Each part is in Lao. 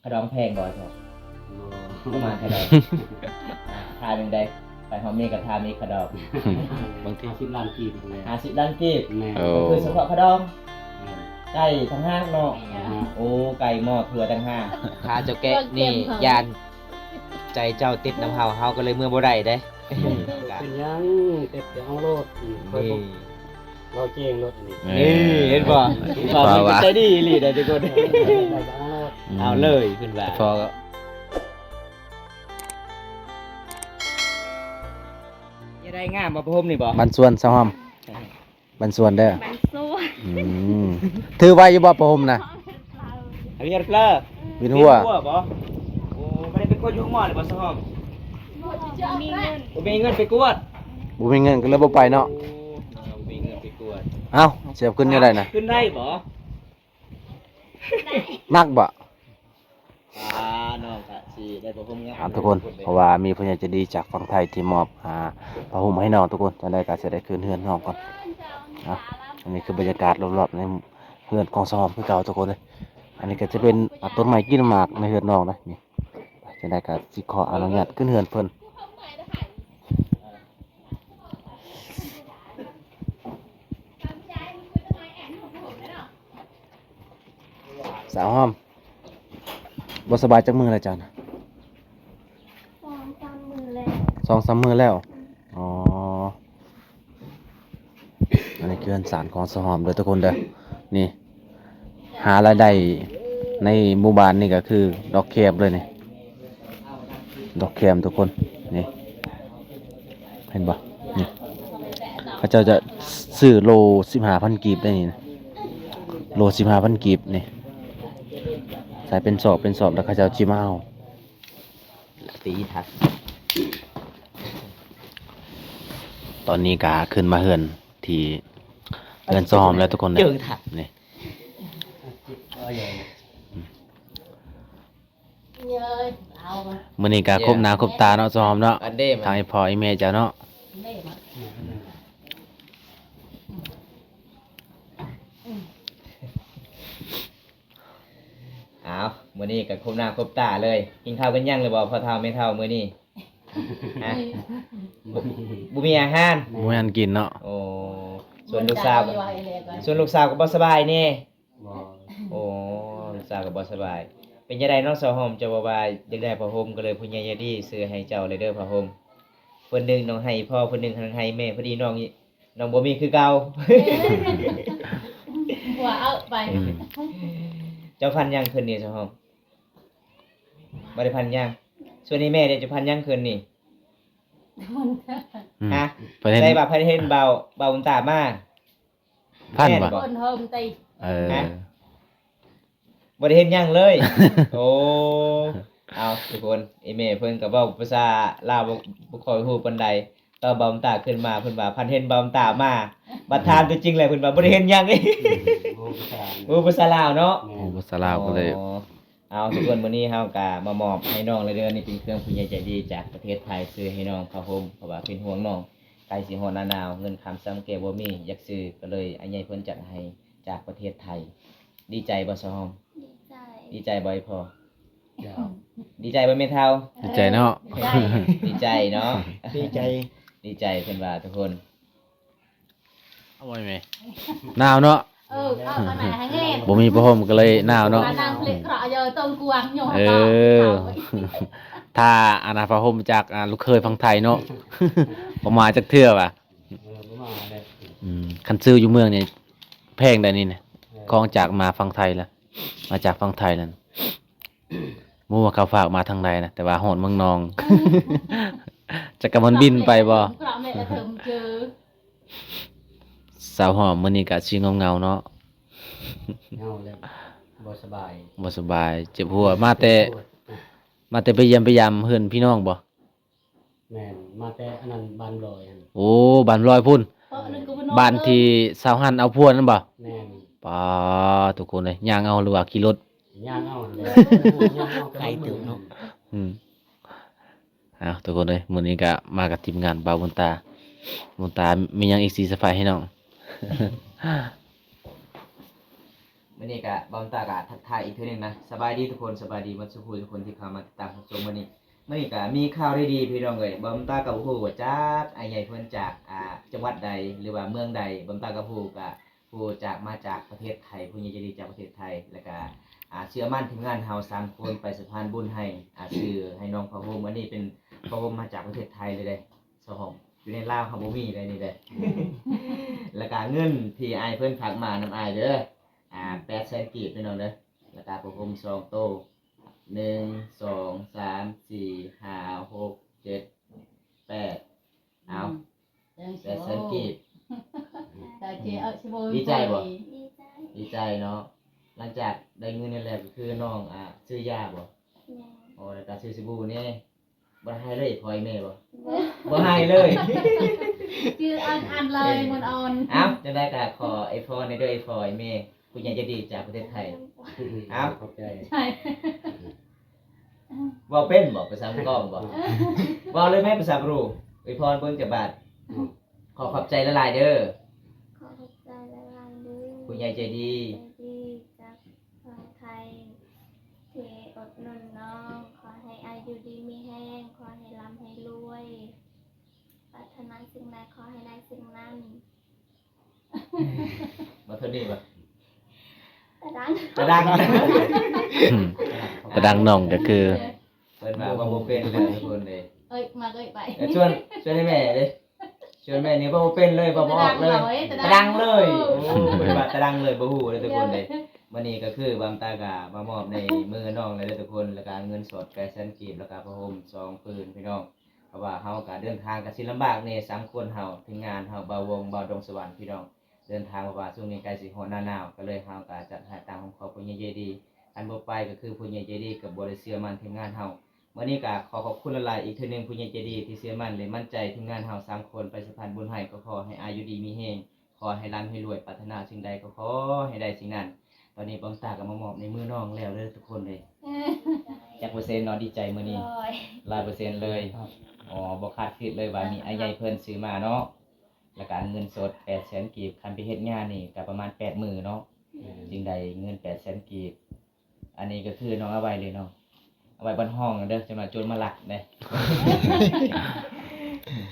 ຂະດອງແພງບໍ່? ບໍ່ ບໍ່ມາຂະດອງ. ຖາມຈັ່ງໃດ? ໄປຮອດນີ້ກໍຖາມອີກ ຂະດອງ. ບາງທີ ຫ້າສິບລ້ານກີບພຸ້ນແຫຼະ. ຫ້າສິບລ້ານກີບ? ແມ່ນ. ໂອ້ ຄືສະເພາະຂະດອງ? ແມ່ນ. ໄກ່ຕ່າງຫາກເນາະ? ແມ່ນ. ໂອ້ ໄກ່ໝໍ້ຖົ່ວຕ່າງຫາກ. ຖ້າເຈົ້າແກະນີ້ ຢ້ານໃຈເຈົ້າຕິດນຳເຮົາ ເຮົາກໍເລີຍເມືອບໍ່ໄດ້ເດ້. ເປັນຫຍັງ ເກັບແຕ່ເອົາໂລດ. ນີ້ ເວົ້າເກັ່ງໂລດອັນນີ້. ເອີ ນີ້ ເຫັນບໍ່? ເຫັນບໍ່? ເພິ່ນກໍໃຈດີອີ່ຫຼີເດ້ທຸກຄົນ. ເອົາໂລດ. ອືມ ເອົາເລີຍເພິ່ນວ່າ. ພໍ ຈະໄດ້ງາມບໍ່ ຜ້າຫົ່ມນີ້ບໍ່? ບັນຊວນ ສາວຫອມ. ບັນຊວນເດີ ບັນຊວນ. ອືມ ຖືໄວຢູ່ບໍ່ຜ້າຫົ່ມນະ? ເວຍເລີ ວິນຫົວ ວິນຫົວບໍ່? ໂອ້ ບໍ່ໄດ້ໄປກວດຢູ່ໂຮງໝໍເລີຍບໍ່ ສາວຫອມ? ບໍ່ມີເງິນ. ບໍ່ມີເງິນໄປກວດ? ບໍ່ມີເງິນກໍເລີຍບໍ່ໄປເນາະ. ໂອ້ ບໍ່ມີເງິນໄປກວດ. ເອົ້າ ຊິເອົາຂຶ້ນແນວໃດນະ? ຂຶ້ນໄດ້ບໍ່? ໜັກບໍ່? ອ່າ ນ້ອງກະຊິໄດ້ຜ້າຫົ່ມງາມ ອ່າ ທຸກຄົນ ເພາະວ່າມີຜູ້ໃຫຍ່ໃຈດີຈາກຝັ່ງໄທທີ່ມອບ ອ່າ ຜ້າຫົ່ມໃຫ້ນ້ອງທຸກຄົນ. ຈັ່ງໃດກະຊິໄດ້ຂຶ້ນເຮືອນນ້ອງກ່ອນ. ອ່າ ອັນນີ້ຄືບັນຍາກາດລອບໆໃນເຮືອນຂອງສາວຫອມຄືເກົ່າທຸກຄົນເອີຍ. ອັນນີ້ກະຈະເປັນ ອ່າ ຕົ້ນໄມ້ກິນໝາກໃນເຮືອນນ້ອງນະ ນີ້. ຈັ່ງໃດກະຊິຂໍອະນຸຍາດຂຶ້ນເຮືອນເພິ່ນ. ສາວຫອມ ບໍ່ສະບາຍຈັກມື້ແລ້ວເຈົ້ານະ? ສອງສາມມື້ແລ້ວ. ສອງສາມມື້ແລ້ວ? ອືມ ອໍ ອັນນີ້ຄືເຮືອນຊານຂອງສາວຫອມເດີທຸກຄົນເດີ. ນີ້ ຫາລາຍໄດ້ໃນໝູ່ບ້ານນີ້ກໍຄືດອກແຄມເລີຍນີ້. ດອກແຄມທຸກຄົນ ນີ້ ເຫັນບໍ່? ນີ້ ເຂົາເຈົ້າຈະຊື້ໂລສິບຫ້າພັນກີບໄດ້ນີ້ນະ ໂລສິບຫ້າພັນກີບນີ້. ໃສ່ເປັນສອບເປັນສອບ ແລ້ວເຂົາເຈົ້າຊິມາເອົາ. ຕອນນີ້ກໍຂຶ້ນມາເຮືອນທີ່ເຮືອນສາວຫອມແລ້ວທຸກຄົນເດີ ນີ້. ມື້ນີ້ກໍຄົບໜ້າຄົບຕາເນາະ ສາວຫອມເນາະ ທັງອີ່ພໍ່ອີ່ແມ່ເຈົ້າເນາະ. ອ້າວ ມື້ນີ້ກໍຄົບໜ້າຄົບຕາເລີຍ. ກິນເຂົ້າກັນຍັງຫຼືບໍ່ ພໍ່ເຖົ້າແມ່ເຖົ້າມື້ນີ້? ຮະ? ບໍ່ ບໍ່ມີອາຫານ? ບໍ່ມີອາຫານກິນເນາະ. ໂອ້ ສ່ວນລູກສາວ ສ່ວນລູກສາວກໍບໍ່ສະບາຍແດ່. ໂອ້ ລູກສາວກໍບໍ່ສະບາຍ. ເປັນຈັ່ງໃດນ້ອງສາວຫອມ ເຈົ້າເວົ້າວ່າຢາກໄດ້ຜ້າຫົ່ມ ກໍເລີຍຜູ້ໃຫຍ່ໃຈດີຊື້ໃຫ້ເຈົ້າເລີຍເດີຜ້າຫົ່ມ. ເພິ່ນໜຶ່ງນ້ອງໃຫ້ພໍ່ ເພິ່ນໜຶ່ງໃຫ້ແມ່ ພໍດີນ້ອງ ນ້ອງບໍ່ມີຄືເກົ່າ. ຜົວເອົາໄປ. ອືມ ເຈົ້າຝັນຫຍັງຄືນນີ້ສາວຫອມ? ບໍ່ໄດ້ຝັນຫຍັງ. ສ່ວນອີ່ແມ່ເດ ເຈົ້າຝັນຫຍັງຄືນນີ້? ອືມ ຮະ? ໃສ່ວ່າເພິ່ນເຫັນບ່າວ ບ່າວບຸນຕາມາ. ຝັນບໍ່? ແມ່ນບໍ່? ເອີ ຮະ? ບໍ່ໄດ້ເຮັດຫຍັງເລີຍ. ໂອ້ ເອົາທຸກຄົນ ອີ່ແມ່ເພິ່ນກໍເວົ້າພາສາລາວບໍ່ ບໍ່ຄ່ອຍຮູ້ປານໃດ. ຕອນບ່າວບຸນຕາຂຶ້ນມາ ເພິ່ນວ່າ ຝັນເຫັນບ່າວບຸນຕາມາ. ບັດຖາມຕົວຈິງແລ້ວ ເພິ່ນວ່າບໍ່ໄດ້ເຮັດຫຍັງ. ໂອ້ ພາສາ ໂອ້ ພາສາລາວເນາະ. ແມ່ນ ໂອ້ ພາສາລາວກໍເລີຍ. ອໍ ເອົາ ທຸກຄົນ ມື້ນີ້ເຮົາກໍມາມອບໃຫ້ນ້ອງແລ້ວເດີ. ນີ້ເປັນເຄື່ອງຜູ້ໃຫຍ່ໃຈດີຈາກປະເທດໄທ ຊື້ໃຫ້ນ້ອງຜ້າຫົ່ມ ເພາະວ່າເປັນຫ່ວງນ້ອງ ໃກ້ຊິຮອດໜ້າໜາວ ເງິນຄຳຊຳແກ້ວບໍ່ມີ ຢາກຊື້ ກໍເລີຍອາໃຫຍ່ເພິ່ນຈັດໃຫ້ຈາກປະເທດໄທ. ດີໃຈບໍ່ສາວຫອມ? ດີໃຈ. ດີໃຈບໍ່ອີ່ພໍ່? ເຈົ້າ. ດີໃຈບໍ່ແມ່ເຖົ້າ? ດີໃຈເນາະ. ເອີ ດີໃຈເນາະ. ດີໃຈ ດີໃຈເພິ່ນວ່າທຸກຄົນ. ເອົາໄວ້ແມ່ ໜາວເນາະ. ເອີ ເອົາໄປໃຫ້ແຮງ. ບໍ່ມີຜ້າຫົ່ມກໍເລີຍໜາວເນາະ. ມານັ່ງເພລະເຄາະເຢີຕົງກວາງໂຍ. ເອີ ຖ້າອັນນ່າຜ້າຫົ່ມຈາກ ອ່າ ລູກເຂີຍຝັ່ງໄທເນາະ ບໍ່ມາຈັກເທື່ອວ່າ. ເອີ ບໍ່ມາແລ້ວ. ອືມ ຄັນຊື້ຢູ່ເມືອງນີ້ແພງໄດ໋ນີ້ນະ. ເອີ ຂອງຈາກມາຝັ່ງໄທລະ ມາຈາກຝັ່ງໄທນັ້ນ ບໍ່ຮູ້ວ່າເຂົາຝາກມາທາງໃດນະ ແຕ່ວ່າຮອດເມືອງນອງ ຈັກກະມັນບິນໄປບໍ່. ສາວຫອມ ມື້ນີ້ກະຊິເຫງົາໆເນາະ. ເຫງົາແລ້ວ ບໍ່ສະບາຍ ບໍ່ສະບາຍ ເຈັບຫົວ. ມາແຕ່ ມາແຕ່ໄປຢ້ຽມໄປຢາມເຮືອນພີ່ນ້ອງບໍ່? ແມ່ນ ມາແຕ່ອັນນັ້ນ ບ້ານລອຍຫັ້ນ. ໂອ້ ບ້ານລອຍພຸ້ນ. ບ້ານທີ່ສາວຫັ້ນເອົາຜົວນັ້ນບໍ່? ແມ່ນ. ປາ ທຸກຄົນເອີຍ ຍ່າງເອົາ ຫຼືວ່າຂີ່ລົດ? ຍ່າງເອົາຫັ້ນແຫຼະ. ໄກເຕີບເນາະ. ອືມ ເອົາ ທຸກຄົນເອີຍ ມື້ນີ້ກະມາກັບທີມງານບ່າວບຸນຕາ. ບຸນຕາມີຫຍັງອີກຊິເຊີໄພຣສ໌ໃຫ້ນ້ອງ? ມື້ນີ້ກະບ່າວຕາກະທັກທາຍອີກເທື່ອໜຶ່ງນະ. ສະບາຍດີທຸກຄົນ, ສະບາຍດີໝົດສູ່ຜູ້ທຸກຄົນທີ່ເຂົ້າມາຕິດຕາມຮັບຊົມມື້ນີ້. ມື້ນີ້ກະມີຂ່າວດີໆ ພີ່ນ້ອງເອີຍ. ບ່າວຕາກະບໍ່ຮູ້ວ່າຈາກອ້າຍໃຫຍ່ເພິ່ນຈາກ ອ່າ ຈັງຫວັດໃດ ຫຼືວ່າເມືອງໃດ, ບ່າວຕາກະບໍ່ຮູ້ ກະ ຜູ້ຈາກ ມາຈາກປະເທດໄທ, ຜູ້ໃຫຍ່ໃຈດີຈາກປະເທດໄທ ແລ້ວກະ ອ່າ ເຊື່ອໝັ້ນທີມງານເຮົາສາມຄົນໄປສະພານບຸນໃຫ້ ອ່າ ຊື້ໃຫ້ນ້ອງຜ້າຫົ່ມ. ອັນນີ້ເປັນຜ້າຫົ່ມມາຈາກປະເທດໄທເລີຍເດ້ ສາວຫອມ. ຢູ່ໃນລາວເຮົາບໍ່ມີເດ້ນີ້ເດ້. ແລ້ວກະເງິນທີ່ອ້າຍເພິ່ນຝາກມານຳອ້າຍເດີ ອ່າ ແປດແສນກີບ ພີ່ນ້ອງເດີ. ແລ້ວກະຜ້າຫົ່ມສອງໂຕ ໜຶ່ງ ສອງ ສາມ ສີ່ ຫ້າ ຫົກ ເຈັດ ແປດ ເອົາ ແປດແສນກີບ. ດີໃຈບໍ່? ດີໃຈເນາະ. ຫຼັງຈາກໄດ້ເງິນນີ້ແລ້ວ ກໍຄືນ້ອງ ອ່າ ຊື້ຢາບໍ່? ແມ່ນ. ອໍ ແລ້ວກໍຊື້ສະບູແດ່. ບໍ່ໄຫ້ເລີຍພໍ່ແມ່ບໍ່? ບໍ່ ບໍ່ໄຫ້ເລີຍ. ຊື່ອັນ ອັນເລີຍ ເອີ ມັນອ່ອນ. ເອົ້າ ຈັ່ງໃດກໍຂໍອວຍພອນແດ່ເດີ ພໍ່ແມ່ ຜູ້ໃຫຍ່ໃຈດີຈາກປະເທດໄທ. ເອົ້າ ຂອບໃຈ. ໃຊ່ ເວົ້າເປັນບໍ່ ພາສາກອງບໍ່? ເວົ້າເລີຍແມ່ ພາສາບຣູ. ອວຍພອນເບິ່ງຈັກບາດ. ອືມ ຂໍຂອບໃຈຫຼາຍໆເດີ. ຂໍຂອບໃຈຫຼາຍໆເດີ ຜູ້ໃຫຍ່ໃຈດີ ໃຈດີຈາກຝັ່ງໄທ ທີ່ອຸດໜູນນ້ອງ. ຂໍໃຫ້ອາຍຸດີມີແຮງ, ຂໍໃຫ້ລ່ຳໃຫ້ລວຍ, ປາດຖະໜາສິ່ງໃດຂໍໃຫ້ໄດ້ສິ່ງນັ້ນ. ມາເທົ່ານີ້ບໍ່? ຕາດັງ ຕາດັງ ຕາດັງນ້ອງກໍຄື ເພິ່ນວ່າເວົ້າບໍ່ເປັນເລີຍທຸກຄົນເດ້. ເອີຍ ມາເອີຍໄປ ເອີ ຊວນ ຊວນໃຫ້ແມ່ເດ້. ຊວນແມ່ນີ້ເວົ້າບໍ່ເປັນເລີຍ ເວົ້າບໍ່ອອກເລີຍ ຕາດັງເລີຍ. ໂອ້ ເພິ່ນວ່າຕາດັງເລີຍ ບໍ່ຮູ້ເລີຍທຸກຄົນເດ້. ມື້ນີ້ກໍຄືບ່າວຕາກະມາມອບໃນມືນ້ອງແລ້ວເດີທຸກຄົນ ແລ້ວກະເງິນສົດແປດແສນກີບ ແລ້ວກະຜ້າຫົ່ມສອງຜືນ ພີ່ນ້ອງ. ເພາະວ່າເຮົາກະເດີນທາງກະຊິລຳບາກແດ່ ສາມຄົນເຮົາ ທີມງານເຮົາ ບ່າວວົງ ບ່າວດົງສະຫວັນ ພີ່ນ້ອງ. ເດີນທາງ ເພາະວ່າຊ່ວງນີ້ໃກ້ຊິຮອດໜ້າໜາວ ກໍເລີຍເຮົາກະຈັດໃຫ້ຕາມຄວາມຂອບຜູ້ໃຫຍ່ໃຈດີ. ຄັນບໍ່ໄປກໍຄືຜູ້ໃຫຍ່ໃຈດີກໍບໍ່ໄດ້ເຊື່ອໝັ້ນທີມງານເຮົາ. ມື້ນີ້ກໍຂໍຂອບຄຸນຫຼາຍໆອີກເທື່ອໜຶ່ງ ຜູ້ໃຫຍ່ໃຈດີທີ່ເຊື່ອໝັ້ນ ແລະ ໝັ້ນໃຈທີມງານເຮົາສາມຄົນໄປສະພານບຸນໃຫ້. ກໍຂໍໃຫ້ອາຍຸດີມີແຮງ, ຂໍໃຫ້ລ່ຳໃຫ້ລວຍ, ປາດຖະໜາສິ່ງໃດກໍຂໍໃຫ້ໄດ້ສິ່ງນັ້ນ. ຕອນນີ້ບ່າວຕາກໍມາມອບໃນມືນ້ອງແລ້ວເດີທຸກຄົນເດ້. ຈັກເປີເຊັນເນາະ ດີໃຈມື້ນີ້? ຮ້ອຍເປີເຊັນເລີຍ. ອໍ ບໍ່ຄາດຄິດເລີຍວ່າມີອ້າຍໃຫຍ່ເພິ່ນຊື້ມາເນາະ. ແລ້ວກໍເງິນສົດແປດແສນກີບ ຄັນໄປເຮັດງານນີ້ກໍປະມານແປດໝື່ນເນາະ. ແມ່ນ. ຈຶ່ງໄດ້ເງິນແປດແສນກີບ. ອັນນີ້ກໍຄືນ້ອງເອົາໄວ້ເລີຍເນາະ, ເອົາໄວ້ບ່ອນຫ້ອງເດີ ຈັກໜ້ອຍໂຈນມາລັກເດ້.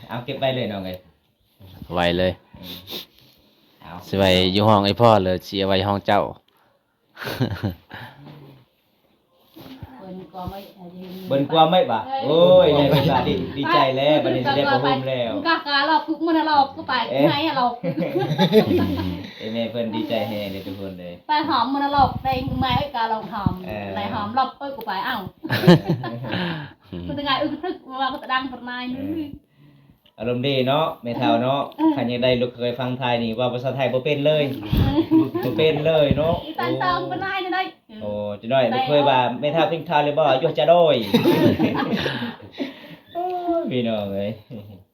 ເອົາເກັບໄວ້ເລີຍນ້ອງເອີຍ. ໄວ້ເລີຍ. ເອີ ເອົາ ຊິໄວ້ຢູ່ຫ້ອງໄອ້ພໍ່ ຫຼືຊິເອົາໄວ້ຫ້ອງເຈົ້າ? ເບິ່ງກວ່າໄມ້ ເບິ່ງກວ່າໄມ້ຫວາ? ໂອ້ຍ ແມ່ເພິ່ນກໍດີ ດີໃຈແລ້ວ ບັດນີ້ຊິໄດ້ຜ້າຫົ່ມແລ້ວ. ກະກະຫຼອກ ມື້ນະຫຼອກ ກໍໄປ ເອ ໃຫ້ຫຼອກ. ເອີ ແມ່ເພິ່ນດີໃຈແຮງເດ້ທຸກຄົນເດ້. ໄປຫອມມື້ນະຫຼອກ ໄດ້ໄມ້ ກະລອງຫອມ ເອີ ໄດ້ຫອມຫຼອກ ເອີ ກໍໄປ ເອົ້າ ມັນຈະງ່າຍ ອຶກທຶກ ວ່າກໍຕະດັງປະມານ. ເອີ ອາລົມດີເນາະ ແມ່ເຖົ້າເນາະ. ເອີ ຄັນຢາກໄດ້ລູກເຂີຍຝັ່ງໄທນີ້ ເວົ້າພາສາໄທບໍ່ເປັນເລີຍ. ເອີ ບໍ່ເປັນເລີຍເນາະ. ອີຕານຕອງປານໃດນະໄດ. ໂອ້ ຈັກໜ້ອຍ ໄດ້ ລູກເຂີຍວ່າ ແມ່ເຖົ້າກິນເຂົ້າແລ້ວບໍ່? ຢູ່ຈະໂດຍ. ໂອ້ຍ ພີ່ນ້ອງເອີຍ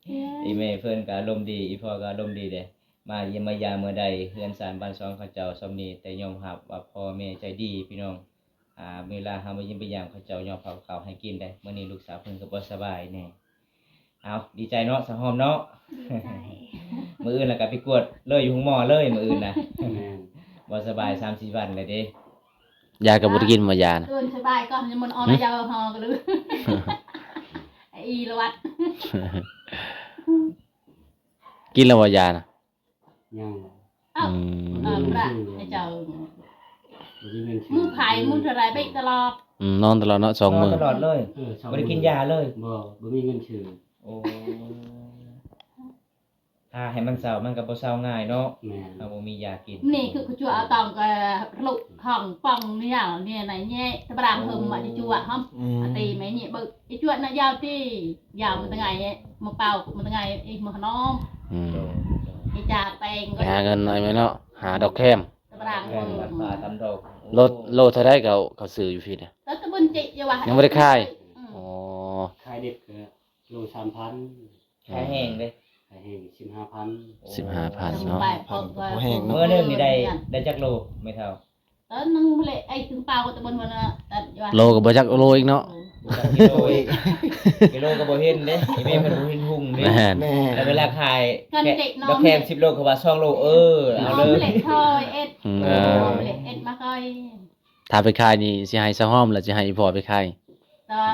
ເອີ ອີແມ່ເພິ່ນກໍອາລົມດີ ອີພໍ່ກໍອາລົມດີເດ້. ມາຢ້ຽມມາຢາມເມື່ອໃດ ເຮືອນຊານບ້ານຊ່ອງເຂົາເຈົ້າຊ່ຳນີ້ ແຕ່ຍອມຮັບວ່າພໍ່ແມ່ໃຈດີ ພີ່ນ້ອງ. ອ່າ ເວລາເຮົາມາຢ້ຽມມາຢາມເຂົາເຈົ້າ ຍອມເອົາເຂົ້າໃຫ້ກິນໄດ໋. ມື້ນີ້ລູກສາວເພິ່ນກໍບໍ່ສະບາຍແດ່. ເອົາ ດີໃຈເນາະ ສາວຫອມເນາະ. ດີໃຈ. ມື້ອື່ນລະກະໄປກວດເລີຍ ຢູ່ໂຮງໝໍເລີຍມື້ອື່ນນະ. ແມ່ນ. ບໍ່ສະບາຍສາມສີ່ວັນແລ້ວເດ້. ຢາກໍບໍ່ໄດ້ກິນບໍ່ ຢານະ? ເອີ້ນສະບາຍກ່ອນ ມັນອ່ອນ ຫື ຢາເຮົາກໍລືມ ອີລະວັດ. ກິນແລ້ວບໍ່ ຢານະ? ຍັງ. ເອົ້າ ອືມ ເອີ ພະໃຫ້ເຈົ້າ ບໍ່ມີເງິນຊື້. ມື້ໃຜມື້ເທົ່າໃດ ໄປຕະຫຼອດ. ອືມ ນອນຕະຫຼອດເນາະ ສອງມື້ ນອນຕະຫຼອດເລີຍ. ເອີ ບໍ່ໄດ້ກິນຢາເລີຍ. ບໍ່ ບໍ່ມີເງິນຊື້. ໂອ້ ຖ້າໃຫ້ມັນເຊົາ ມັນກໍບໍ່ເຊົາງ່າຍເນາະ. ແມ່ນ. ເຮົາບໍ່ມີຢາກິນ. ນີ້ຄືກະຈົວເອົາຕອງກະທະລຸຫ້ອງປ່ອງນີ້ ນີ້ນະ ແຍະຕະບະດາງເຫິມ ອາ ກະຈົວຫອມ. ອືມ ອາ ຕີແມ່ແຍະເບິ່ງ ກະຈົວນະ ຢາວຕິ ຢາວມັນຕະໄງ ມະເປົາມັນຕະໄງ ອີກມະຂະໜອມ. ອືມ ອີຈາແປງ ໄປຫາເງິນໜ້ອຍແມ່ເນາະ ຫາດອກແຄມ ຕະບະດາງເຫິມ ໂລ ໂລເທົ່າໃດ ເຂົາ ເຂົາຊື້ຢູ່ພີ້ນະ? ແຕ່ຕະບຶນຈິ ຢ່າວ່າ ຍັງບໍ່ໄດ້ຂາຍ. ອືມ ອໍ ຂາຍດິບກໍໂລສາມພັນ. ຂາຍແຫ້ງເດ້? ຂາຍແຫ້ງສິບຫ້າພັນ. ສິບຫ້າພັນເນາະ ພໍແຫ້ງເນາະ. ມື້ໜຶ່ງນີ້ໄດ້ ໄດ້ຈັກໂລແມ່ເຖົ້າ? ຕອນໜຶ່ງແຫຼະ ໄອ້ເຖິງເປົາຕະບຶນວັນນະ ໂລກໍບໍ່ຈັກໂລອີກເນາະ. ໂອ້ ກິໂລ ກິໂລກໍບໍ່ເຫັນເດ້ ອີແມ່ເພິ່ນບໍ່ເຫັນຮຸ່ງເດ້. ແມ່ນ ແມ່ນ ແຕ່ເວລາຂາຍ ຄັນເດັກນ້ອຍ ດອກແຄມສິບໂລ ເຂົາວ່າສອງໂລ ເອີ ເອົາເລີຍ ເລັກທອຍເອັດ ອືມ ເອີ ເລັກເອັດມາຄ່ອຍ ຖ້າໄປຂາຍນີ້ ຊິໃຫ້ສາວຫອມ ຫຼື ຊິໃຫ້ອີ່ພໍ່ໄປຂາຍ? ແຕ່ວ່າ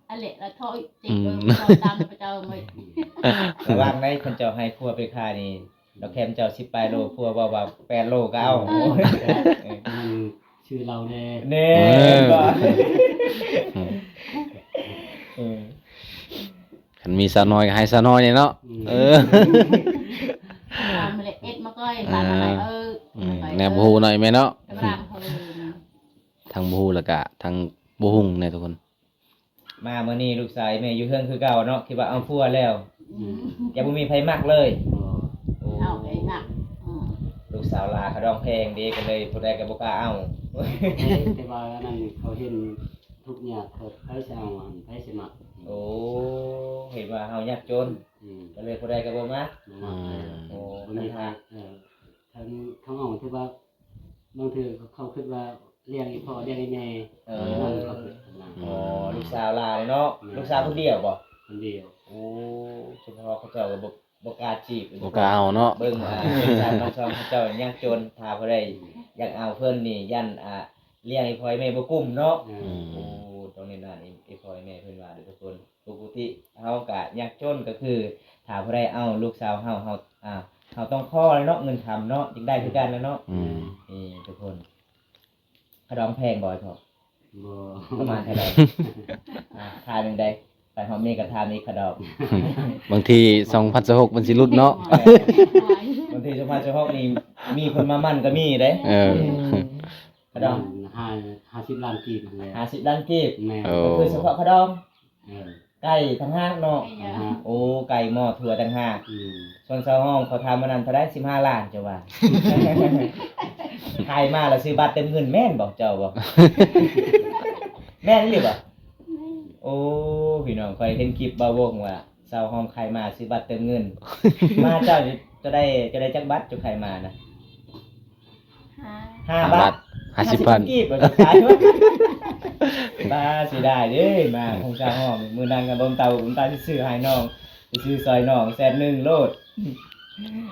ອັນເລະລະຖອຍຈິກ ອືມ ຖອຍຕາມພະເຈົ້າເລີຍ. ລະຫວ່າງໃດ ຄັນເຈົ້າໃຫ້ຜົວໄປຂາຍນີ້ ດອກແຄມເຈົ້າສິບປາຍໂລ ຜົວເວົ້າວ່າແປດໂລກໍເອົາ. ເອີ ເອີ ມັນຊື່ເຫຼົ້າແດ່ ແນ່ ເອີ ເຫັນບໍ່? ເອີ ຄັນມີສາວນ້ອຍກໍໃຫ້ສາວນ້ອຍນີ້ເນາະ. ອືມ ເອີ ເອົາມາເລັດເອັດມາກ່ອຍ ເອີ ບາດໃດ ເອີ ອືມ ແນມຮູ້ໜ້ອຍແມ່ເນາະ ກຳລັງເພິ່ນ ທັງບໍ່ຮູ້ ແລ້ວກະທັງບໍ່ຮຸ່ງແນ່ທຸກຄົນ. ມາມື້ນີ້ລູກຊາຍແມ່ຢູ່ເຮືອນຄືເກົ່າເນາະ ຄິດວ່າເອົາຜົວແລ້ວ ອືມ ຍັງບໍ່ມີໃຜມັກເລີຍ. ໂອ້ ເອົາໄປມັກ ອືມ ລູກສາວຫຼ້າຂະດອງແພງເດ້ ກໍເລີຍຜູ້ໃດກໍບໍ່ກ້າເອົາ. ແຕ່ ແຕ່ວ່າອັນນັ້ນເຂົາເຫັນທຸກຍາກ ເຂົາ ໃຜຊິເອົາ ໃຜຊິມັກ. ໂອ້ ເຫັນວ່າເຮົາຍາກຈົນ ອືມ ກໍເລີຍຜູ້ໃດກໍບໍ່ມັກ ບໍ່ມັກ. ອືມ ໂອ້ ບໍ່ມີໃຜ ເອີ ທາງ ທາງເຮົາຖືວ່າ ບາງເທື່ອເຂົາຄິດວ່າລ້ຽງອີ່ພໍ່ລ້ຽງອີ່ແມ່ ເອີ ນັ້ນເຂົາຄິດນະ. ອໍ ລູກສາວຫຼ້າເນາະ. ແມ່ນ ລູກສາວຄົນດຽວບໍ່? ຄົນດຽວ. ໂອ້ ສົມພໍເຂົາເຈົ້າກໍບໍ່ ບໍ່ກ້າຈີບ ບໍ່ກ້າເອົາເນາະ. ເບິ່ງ ອ່າ ສາວບ້ານຊ່ອງເຂົາເຈົ້າຍາກຈົນ ຖ້າຜູ້ໃດຢາກເອົາເພິ່ນນີ້ ຢ້ານ ອ່າ ລ້ຽງອີ່ພໍ່ອີ່ແມ່ບໍ່ກຸ້ມເນາະ. ອືມ ໂອ້ ຕ້ອງແນະນຳອີ່ພໍ່ອີ່ແມ່ເພິ່ນວ່າເດີທຸກຄົນ. ປົກກະຕິເຮົາກະຍາກຈົນ ກໍຄືຖ້າຜູ້ໃດເອົາລູກສາວເຮົາ ເຮົາ ອ່າ ເຮົາຕ້ອງຂໍແຫຼະເນາະ ເງິນຄຳເນາະ ຈຶ່ງໄດ້ຄືກັນແຫຼະເນາະ. ອືມ ນີ້ທຸກຄົນ ຂະດອງແພງບໍ່ພໍ່? ບໍ່ ປະມານເທົ່າໃດ? ອ່າ ຖາມຈັ່ງໃດ ໄປຮອດນີ້ກໍຖາມອີກຂະດອງ. ບາງທີສອງພັນຊາວຫົກມັນຊິຫຼຸດເນາະ. ເອີ ບາງທີສອງພັນຊາວຫົກນີ້ມີຄົນມາໝັ້ນກໍມີເດ້. ເອີ ອືມ ຂະດອງ ຫ້າ ຫ້າສິບລ້ານກີບແຫຼະ. ຫ້າສິບລ້ານກີບ. ແມ່ນ ໂອ້ ກໍຄືສະເພາະຂະດອງ. ເອີ ໄກ່ຕ່າງຫາກເນາະ. ຕ່າງຫາກ. ໂອ້ ໄກ່ໝໍ້ຖົ່ວຕ່າງຫາກ. ອືມ ສ່ວນສາວຫອມເຂົາຖາມມື້ນັ້ນເທົ່າໃດ? ສິບຫ້າລ້ານ ເຈົ້າວ່າ. ຂາຍມາແລ້ວຊື້ບັດເຕີມເງິນແມ່ນບໍ່ ເຈົ້າບໍ່? ແມ່ນອີ່ຫຼີບໍ່? ແມ່ນ. ໂອ້ ພີ່ນ້ອງ ຂ້ອຍເຫັນຄລິບບ່າວວົງວ່າ ສາວຫອມຂາຍມາຊື້ບັດເຕີມເງິນ ມາເຈົ້າ ເຈົ້າໄດ້ ເຈົ້າໄດ້ຈັກບັດ ເຈົ້າຂາຍມານະ? ຫ້າ ຫ້າ ຫ້າ ບາດ ບາດ ຫ້າສິບພັນ ຫ້າສິບພັນກີບ ວ່າຊິຂາຍ. ປ້າ ເສຍດາຍເດ້ ມາຂອງສາວຫອມ ມື້ນັ້ນກໍບໍ່ເຕົາ ບໍ່ເຕົາຊິຊື້ໃຫ້ນ້ອງ ຊິຊື້ຊ່ອຍນ້ອງແສນໜຶ່ງໂລດ.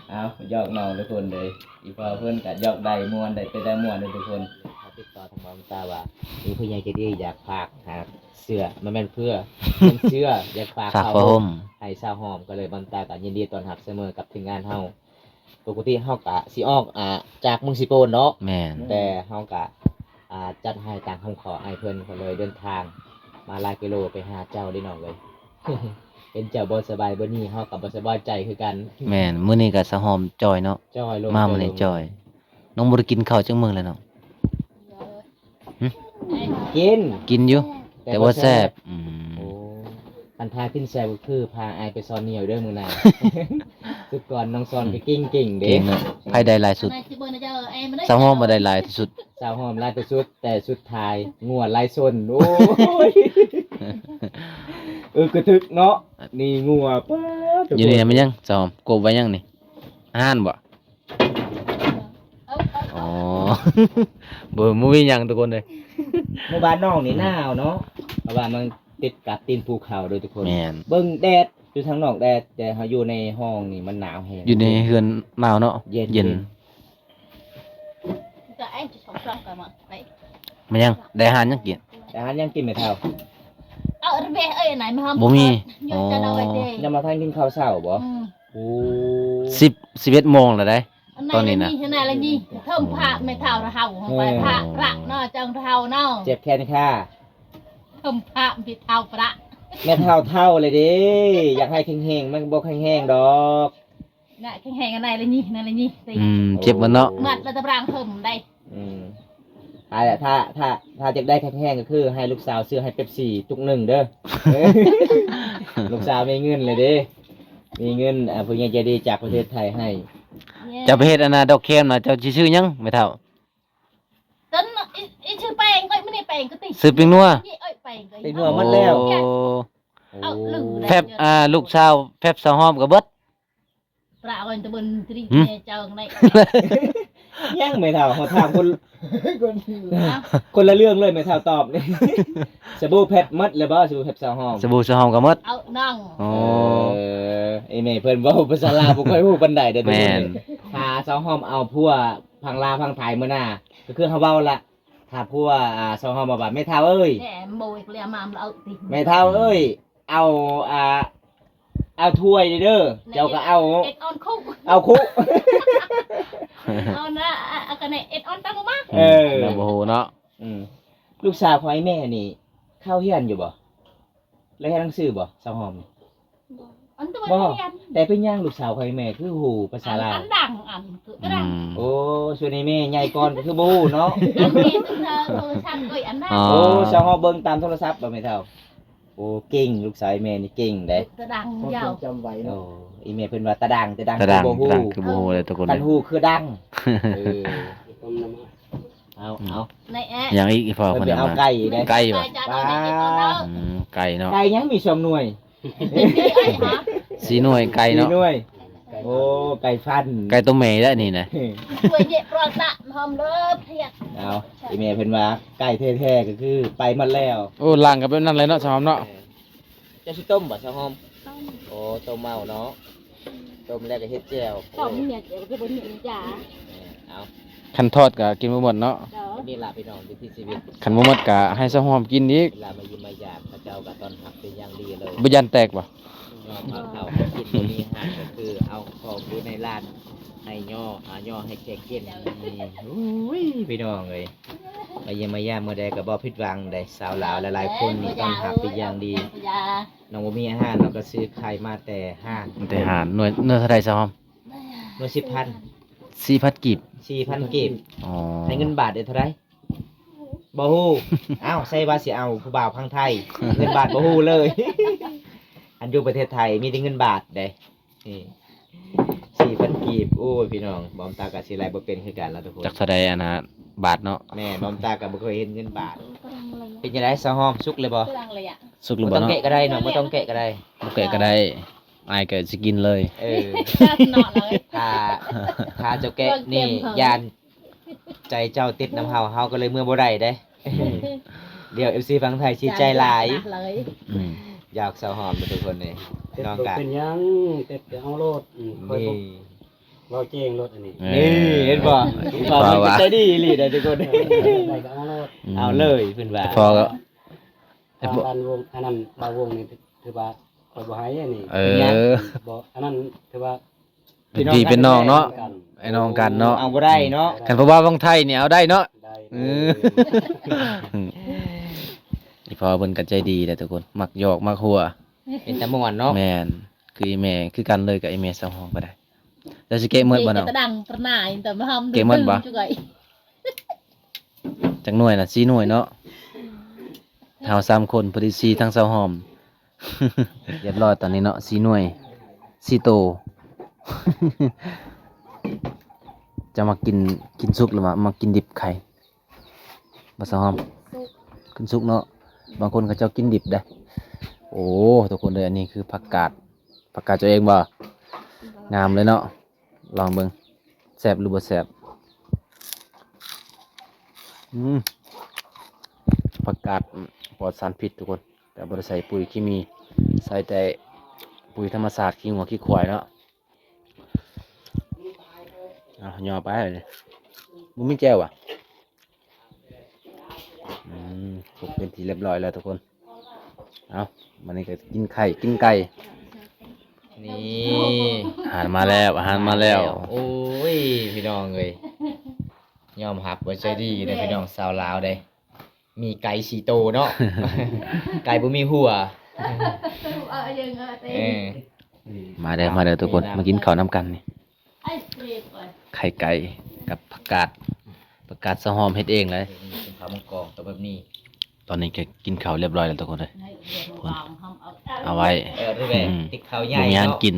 ເອົາ ຢອກນ້ອງທຸກຄົນເດີ ອີ່ພໍ່ເພິ່ນກໍຢອກໄດ້ມ່ວນ ໄດ້ເປັນຕາມ່ວນເດີທຸກຄົນ. ເຮົາຕິດຕໍ່ທາງບ່າວຕາວ່າ ມີຜູ້ໃຫຍ່ໃຈດີຢາກຝາກຫາເສື້ອ ບໍ່ແມ່ນເພື່ອ ແມ່ນເສື້ອ ຢາກຝາກ ຝາກຜ້າຫົ່ມ ຜ້າຫົ່ມໃຫ້ສາວຫອມ ກໍເລີຍບ່າວຕາກໍຍິນດີຕ້ອນຮັບສະເໝີກັບທີມງານເຮົາ. ປົກກະຕິເຮົາກະຊິອອກ ອ່າ ຈາກເມືອງເຊໂປນເນາະ. ແມ່ນ ແຕ່ເຮົາກະ ອ່າ ຈັດໃຫ້ຕາມຄຳຂໍອ້າຍເພິ່ນ ກໍເລີຍເດີນທາງມາຫຼາຍກິໂລໄປຫາເຈົ້າເດ້ນ້ອງເອີຍ. ເຫັນເຈົ້າບໍ່ສະບາຍມື້ນີ້ ເຮົາກໍບໍ່ສະບາຍໃຈຄືກັນ. ແມ່ນ ມື້ນີ້ກໍສະຫອມຈ່ອຍເນາະ. ຈ່ອຍລົງ ມາມື້ນີ້ຈ່ອຍ. ນ້ອງບໍ່ໄດ້ກິນເຂົ້າຈັກມື້ແລ້ວເນາະ. ຫຶ? ກິນ ກິນຢູ່ ແຕ່ ແຕ່ບໍ່ແຊບ ບໍ່ແຊບ. ອືມ ໂອ້ ຄັນຖ້າກິນແຊບກໍຄືພາອ້າຍໄປຊ້ອນໜ້ຽວເດີມື້ໜ້າ. ສຸດກ່ອນນ້ອງຊ້ອນກໍເກັ່ງໆເດ້. ເກັ່ງເນາະ. ໃຜໄດ້ຫຼາຍສຸດ? ສາວຫອມບໍ່ໄດ້ຫຼາຍທີ່ສຸດ. ສາວຫອມຫຼາຍທີ່ສຸດ ແຕ່ສຸດທ້າຍງົວໄລ່ຊົນ. ໂອ້ຍ ເອີ ກະທຶກເນາະ ນີ້ງົວ. ປ້າດ ຢູ່ນີ້ແມ່ນຫຍັງ? ສາວຫອມ ກົບໄວ້ຫຍັງນີ້? ອາຫານບໍ່? ອໍ ບໍ່ ບໍ່ມີຫຍັງທຸກຄົນເອີຍ. ໝູ່ບ້ານນ້ອງນີ້ໜາວເນາະ ເພາະວ່າມັນຕິດກັບຕີນພູເຂົາເດີທຸກຄົນ. ແມ່ນ ເບິ່ງແດດຢູ່ທາງນອກແດດ ແຕ່ເຮົາຢູ່ໃນຫ້ອງນີ້ມັນໜາວແຮງ. ຢູ່ໃນເຮືອນໜາວເນາະ. ເຢັນ ເຢັນ ເຢັນ. ແມ່ນຫຍັງ? ໄດ້ອາຫານຫຍັງກິນ? ໄດ້ອາຫານຫຍັງກິນແມ່ເຖົ້າ? ບໍ່ມີ. ອໍ ຍັງບໍ່ທັນກິນເຂົ້າເຊົ້າບໍ່? ອືມ ໂອ້ ສິບ ສິບເອັດໂມງແລ້ວເດ້ ຕອນນີ້ນະ. ທຳພະແມ່ເຖົ້າເຖົ້າ ໄປພະ ພະເນາະ ເຈົ້າເຖົ້າເນາະ ເຈັບແຂນຂາ. ທຳພະແມ່ເຖົ້າພະ ແມ່ເຖົ້າເຖົ້າແລ້ວເດ້ ຢາກໃຫ້ແຂງແຮງ ມັນບໍ່ແຂງແຮງດອກ. ນະ ແຂງແຮງອັນໃດລະນີ້ ນັ້ນລະນີ້. ອືມ ເຈັບໝົດເນາະ ໝົດລະຕະບຣາງເພີ່ມໄດ້. ອືມ ຖ້າ ຖ້າ ຖ້າ ຖ້າຢາກໄດ້ແຂງແຮງກໍຄືໃຫ້ລູກສາວຊື້ໃຫ້ເປັບຊີຕຸກໜຶ່ງເດີ. ລູກສາວມີເງິນແລ້ວເດ້ ມີເງິນ ອ່າ ຜູ້ໃຫຍ່ໃຈດີຈາກປະເທດໄທໃຫ້. ເຈົ້າໄປເຮັດອັນນ່າ ດອກແຄມນະ ເຈົ້າຊິຊື້ຫຍັງແມ່ເຖົ້າ? ຕົ້ນ ອີ ອີ ຊື້ແປ້ງ ເອີຍ ມື້ນີ້ແປ້ງກໍຕິ ຊື້ແປ້ງນົວ ນີ້ ເອີຍ ແປ້ງກໍ ແປ້ງນົວໝົດແລ້ວ. ໂອ້ ເອົາລືມແລ້ວ. ແຟບ ອ່າ ລູກສາວແຟບສາວຫອມກໍເບິດ. ປະອອນຕະເບິ່ນຕຣີ ຫືມ ແມ່ເຈົ້າໄດ້. ຍັງແມ່ເຖົ້າ ເຮົາຖາມຄົນ ຄົນ ຄົນລະເລື່ອງເລີຍ ແມ່ເຖົ້າຕອບນີ້. ສະບູແພັດໝົດແລ້ວບໍ່? ສະບູແພັດຊາວຫອມ ສະບູຊາວຫອມກໍໝົດ. ເອົານ້ອງ ໂອ້ ເອີ ອີແມ່ເພິ່ນເວົ້າພາສາລາວບໍ່ຄ່ອຍຮູ້ປານໃດເດີ້. ແມ່ນ ຖ້າຊາວຫອມເອົາຜົວຝັ່ງລາວຝັ່ງໄທມື້ໜ້າ ກໍຄືເຮົາເວົ້າລະ ຖ້າຜົວ ອ່າ ຊາວຫອມເວົ້າວ່າ ແມ່ເຖົ້າເອີຍ ແມ່ເຖົ້າເອີຍ ເອົາ ອ່າ ເອົາຖ້ວຍເດີ້ ເຈົ້າກໍເອົາ ເອັດອອນຄຸ ເອົາຄຸ ເອົານະ ອັນ ອັນກະແນ ເອັດອອນຕັງມາ. ເອີ ອືມ ຍັງບໍ່ຮູ້ເນາະ. ອືມ ລູກສາວຂອງໄອ້ແມ່ນີ້ເຂົ້າຮຽນຢູ່ບໍ່? ແລ້ວຮຽນໜັງສືບໍ່ ຊາວຫອມ? ອັນຕົວ ບໍ່ ບໍ່ໄດ້ຮຽນ. ແຕ່ເປັນຫຍັງລູກສາວຂອງໄອ້ແມ່ຄືຮູ້ພາສາລາວ? ອັນ ອັນດັງ ອັນຄືກະດັງ. ອືມ ໂອ້ ສ່ວນໄອ້ແມ່ໃຫຍ່ກ່ອນກໍຄືບໍ່ຮູ້ເນາະ. ອັນນີ້ໂທລະສັບ ໂອ້ຍ ອັນນັ້ນ. ອໍ ໂອ້ ຊາວຫອມເບິ່ງຕາມໂທລະສັບບໍ່ແມ່ເຖົ້າ? ໂອ້ ເກັ່ງ ລູກຊາຍແມ່ນີ້ເກັ່ງເດ້ ຕາດັງ ຄວາມ ຍາວ ຊົງຈຳໄວເນາະ. ໂອ້ ອີແມ່ເພິ່ນວ່າຕາດັງ ແຕ່ດັງ ຕາດັງ ຄືບໍ່ຮູ້ ຕາດັງຄືບໍ່ຮູ້ເລີຍທຸກຄົນ. ຄັນຮູ້ຄືດັງ. ເອີ ເອົາ ເອົາ ໃນແອະ ຫຍັງອີກ ອີພໍ່ເພິ່ນ ເພິ່ນເອົາໄກ່ເດ້ ໄກ່ຫວາ? ໄກ່ເຈົ້າ ໄປ ອືມ ໄກ່ເນາະ ໄກ່ຫຍັງມີສອງໜ່ວຍ? ສີ່ໜ່ວຍ ໄກ່ເນາະ ສີ່ໜ່ວຍ. ໂອ້ ໄກ່ຟັນ ໄກ່ໂຕແມ່ແລ້ວນີ້ນະ. ຊ່ວຍເຍະປຣອດຕະຫອມເລີບທຽກ. ເອົາ ອີແມ່ເພິ່ນວ່າໄກ່ແທ້ໆ ກໍຄືໄປໝົດແລ້ວ. ໂອ້ ຫຼັງກໍແບບນັ້ນແຫຼະເນາະ ຊາວຫອມເນາະ. ເຈົ້າຊິຕົ້ມບໍ່ ຊາວຫອມ? ຕົ້ມ. ໂອ້ ຕົ້ມເອົາເນາະ ຕົ້ມແລ້ວກໍເຮັດແຈ່ວ. ຕົ້ມເຮັດແຈ່ວ ຄືບໍ່ເຮັດຈ້າ. ເອົາ ຄັນທອດກໍກິນບໍ່ໝົດເນາະ. ເຈົ້າ ນີ້ລະພີ່ນ້ອງ ວິຖີຊີວິດ ຄັນບໍ່ໝົດກໍໃຫ້ຊາວຫອມກິນອີກ. ເວລາມາຢ້ຽມມາຢາມ ເຂົາເຈົ້າກໍຕ້ອນຮັບເປັນຢ່າງດີເລີຍ. ບໍ່ຢ້ານແຕກບໍ່? ຍອມຮັບເຂົາກິນ ບໍ່ມີອາຫານກໍຄືເອົາຂອງຢູ່ໃນຮ້ານໃຫ້ຍໍ ເອົາຍໍໃຫ້ແຂກກິນ. ໂອ້ຍ ພີ່ນ້ອງເອີຍ ມາຢ້ຽມມາຢາມມື້ໃດກໍບໍ່ຜິດຫວັງເດ້. ສາວລາວຫຼາຍໆຄົນນີ້ຕ້ອນຮັບເປັນຢ່າງດີ. ນ້ອງບໍ່ມີອາຫານ ນ້ອງກໍຊື້ໄຂ່ມາແຕ່ຮ້ານ ແຕ່ຮ້ານ. ໜ່ວຍ ໜ່ວຍເທົ່າໃດຊາວຫອມ? ໜ່ວຍສິບພັນ ສີ່ພັນກີບ. ສີ່ພັນກີບ. ອໍ ໃຊ້ເງິນບາດໄດ້ເທົ່າໃດ? ບໍ່ຮູ້. ອ້າວ ໃສ່ວ່າຊິເອົາຜູ້ບ່າວຝັ່ງໄທ ເງິນບາດບໍ່ຮູ້ເລີຍ. ອັນຢູ່ປະເທດໄທມີແຕ່ເງິນບາດເດ້. ນີ້ ສີ່ພັນກີບ. ໂອ້ຍ ພີ່ນ້ອງ ບອມຕາກໍຊິໄລ່ບໍ່ເປັນຄືກັນລະທຸກຄົນ. ຈັກເທົ່າໃດອັນນະ ບາດເນາະ. ແມ່ນ ບອມຕາກໍບໍ່ເຄີຍເຫັນເງິນບາດ. ເປັນຈັ່ງໃດຊາວຫອມ ສຸກແລ້ວບໍ່? ສຸກແລ້ວເນາະ. ບໍ່ຕ້ອງແກະກໍໄດ້ນ້ອງ ບໍ່ຕ້ອງແກະກໍໄດ້. ບໍ່ແກະກໍໄດ້ ອ້າຍກໍຊິກິນເລີຍ. ເອີ ເນາະເລີຍ. ຖ້າ ຖ້າເຈົ້າແກະນີ້ ຢ້ານ ໃຈເຈົ້າຕິດນຳເຮົາ ເຮົາກໍເລີຍເມືອບໍ່ໄດ້ເດ້. ດຽວເອັຟຊີຝັ່ງໄທຊິໃຈຫຼາຍ. ອືມ ຢາກຊາວຫອມເດີທຸກຄົນເອີຍ. ນ້ອງກະ ເປັນຫຍັງ ເຕັດກໍເອົາໂລດ. ອືມ ຂ້ອຍບໍ່ ນີ້ ເວົ້າແຈ້ງໂລດອັນນີ້. ເອີ ນີ້ເຫັນບໍ່? ພໍ່ເພິ່ນກໍໃຈດີອີ່ຫຼີເດ້ທຸກຄົນ. ໄດ້ກໍເອົາໂລດ. ອືມ ເອົາເລີຍເພິ່ນວ່າ. ພໍ່ກໍ ອັນ ອັນວົງ ອັນນັ້ນ ບ່າວວົງນີ້ຖືວ່າຂ້ອຍບໍ່ໃຫ້ອັນນີ້. ເອີ ບໍ່ ອັນນັ້ນຖືວ່າ ເປັນພີ່ເປັນນ້ອງເນາະ ພີ່ນ້ອງກັນ ອ້າຍນ້ອງກັນເນາະ. ເອົາບໍ່ໄດ້ເນາະ. ຄັນຜູ້ບ່າວຝັ່ງໄທນີ້ເອົາໄດ້ເນາະ. ໄດ້ ເອີ ອີ່ພໍ່ເພິ່ນກໍໃຈດີແຫຼະທຸກຄົນ ມັກຫຍອກມັກຫົວ ເປັນຕາມ່ວນເນາະ. ແມ່ນ ຄືອີ່ແມ່ຄືກັນເລີຍກັບອີ່ແມ່ຊາວຫອມກໍໄດ້. ແລ້ວຊິແກະໝົດບໍ່ນ້ອງ? ແກະໝົດບໍ່? ຈັກໜ່ວຍນະ? ສີ່ໜ່ວຍເນາະ. ເຮົາສາມຄົນ ພໍດີສີ່ທັງຊາວຫອມ. ຮຽບຮ້ອຍຕອນນີ້ເນາະ ສີ່ໜ່ວຍ ສີ່ໂຕ. ຈະມັກກິນ ກິນສຸກຫຼືວ່າມັກກິນດິບໄຂ່? ບໍ່ຊາວຫອມ ສຸກ ກິນສຸກເນາະ. ບາງຄົນເຂົາເຈົ້າກິນດິບເດ້. ໂອ້ ທຸກຄົນເດີ ອັນນີ້ຄືຜັກກາດ ຜັກກາດເຈົ້າເອງບໍ່? ງາມເລີຍເນາະ. ລອງເບິ່ງ ແຊບຫຼືບໍ່ແຊບ? ອືມ ຜັກກາດປອດສານພິດທຸກຄົນ ແຕ່ບໍ່ໄດ້ໃສ່ປຸຍເຄມີ ໃສ່ແຕ່ປຸຍທຳມະຊາດ ຂີ້ງົວຂີ້ຄວາຍເນາະ. ເອົາ ຍໍໄປ ບໍ່ມີແຈ່ວຫວາ? ອືມ ຄົບເປັນທີ່ຮຽບຮ້ອຍແລ້ວທຸກຄົນ. ເອົາ ບັດນີ້ກໍກິນໄຂ່ ກິນໄກ່. ນີ້ ອາຫານມາແລ້ວ ອາຫານມາແລ້ວ. ໂອ້ຍ ພີ່ນ້ອງເອີຍ ຍອມຮັບວ່າໃຈດີເດ້ພີ່ນ້ອງຊາວລາວເດ້. ມີໄກ່ສີ່ໂຕເນາະ ໄກ່ບໍ່ມີຫົວ. ເອີ ມາເດີ ມາເດີທຸກຄົນ ມາກິນເຂົ້ານຳກັນນີ້. ໄຂ່ໄກ່ກັບຜັກກາດ ຜັກກາດຊາວຫອມເຮັດເອງເລີຍ. ເຮັດເອງ ເປັນເຂົ້າມັງກອງໂຕແບບນີ້. ຕອນນີ້ກໍກິນເຂົ້າຮຽບຮ້ອຍແລ້ວທຸກຄົນເດີ. ເອົາໄວ້ ເອີ ຕິດເຂົ້າໃຫຍ່ ບໍ່ມີອັນກິນ.